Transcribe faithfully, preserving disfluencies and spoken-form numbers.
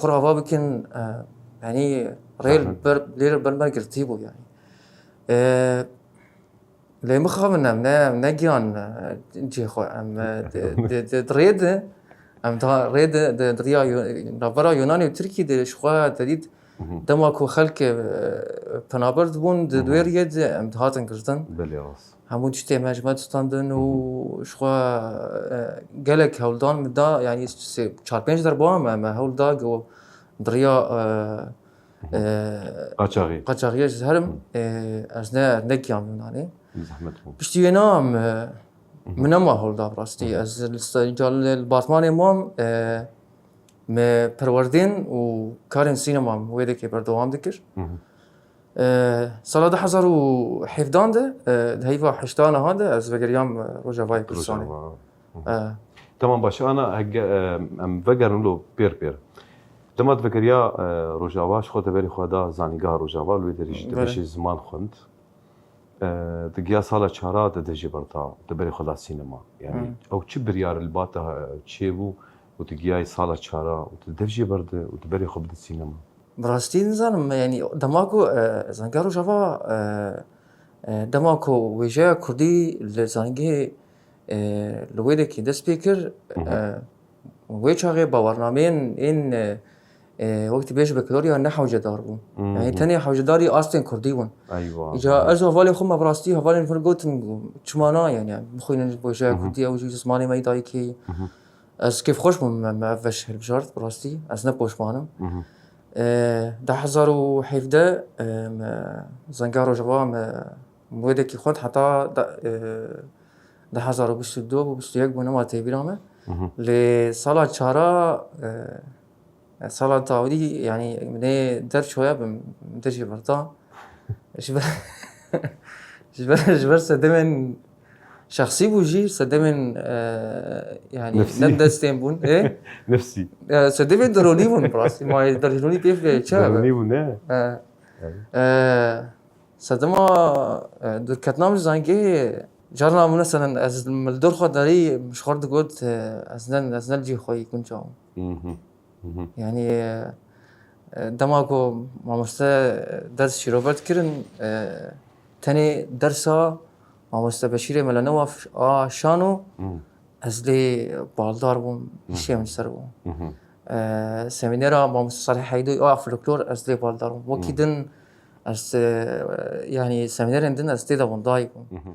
ava bikin, e, yanî rê li ber, lê li ber me girtî bû yanî. E, lê mixabin em ne, em negiyan, e, cihê xwe, em, e, di, di, di, di rê de, em daha rê de, di, di riya Yo-, navbera Yunanê û Tirkî de ji xwe te dît, dema ku xelk, e, penaber dibûn, di, di wê riyê de em dihatin girtin. Belê rast. Hemû tiştê me ji me distandin û ji xwe, e, gelek hewldan min da, yanî sê, çar pênc derba me, me hewl da ku di riya, e, e, Qaçaxî. Qaçaxiyê ji herim, e, ez ne, nekiyam Yunanê. Zehmet bû. Piştî wê na em, e, min nema hewl da bi rastî. Ez li se-, ca li, li batmanê mam, e, me perwerdên û karên sînema wê dekê berdewam dikir. E, sala du hezar û hevdehan de, e, di heyva heşta niha de ez vegeriyam, e, Rojavayê Kurdistanê. Rojava. E. Tamam, baş. Ana, hege, e, em vegerin lo pêr pêr. Dema tu vegeriya, e, Rojava, ji xwe te berî xwe da Zanîngeha Rojava, li wê derê jî te beşê ziman xwend. E, tu giya sala çara te deh jê berda, te berî xwe da sînema. Yanî ew çi biryar li ba te çêbû û tu giyayî sala çara û tu dev jê berde û tu berê xwe bide sînema? Bi rastî nizanim, yanî dema ku, e, Zanîngeha Rojava, e, e, dema ku wêjeya kurdî li zanîngehê, e, li wê dekê dest pê kir, e, wê çaxê bawernameyên ên, e, e, wek tu bêjî bakalorya ne hewcedar bû. Yanî tenê hewcedarî astên kurdî bûn. Îca ez û hevalên xwe me bi rastî hevalên vir gotin, çima na yanî, bixwînin ji wêjeya kurdî, ew jî zimanê me yî dayikê. Ez kêfxweş bûm me, me ev veş hilbijart, bi rastî. Ez ne poşman im. E, du hezar û hevdeh, e, me Zanîngeha Rojava me wê dekî xwend heta da, e, du hezar û bîst û du bû, bîst û yek bû, nema têbîra me. Lê sala çara, e, sala dawî, yanî min ê derçoya bim, min dercî berda. Ji ber, ji ber, ji ber sedemên şexsî bû jî, sedemên, e, yanî ne destên bûn, e? Nefsî. E, sedemên deronî bûn, bi rastî. Ma derunî pê çi hebe? Deronî bûn, ne? E, e, sedema, e, dûrketina min ji zangê, carna min, meselen, ez li dor xwe derî ji xwe digot, e, ez ne, ez ne li cihê xwe yî guncaw im. Yanî, e, dema ku mamoste ders şîrove dikirin, e, tenê dersa mamoste Beşîrê Melenewa f-, a şano, ez lê baldar bûm, hişê min ser bû. E, semînera mamoste Salih Heydoy a folklor, ez lê baldar bûm. Wekî din ez, e, yanî semînerên din ez tê de wendayî bûm.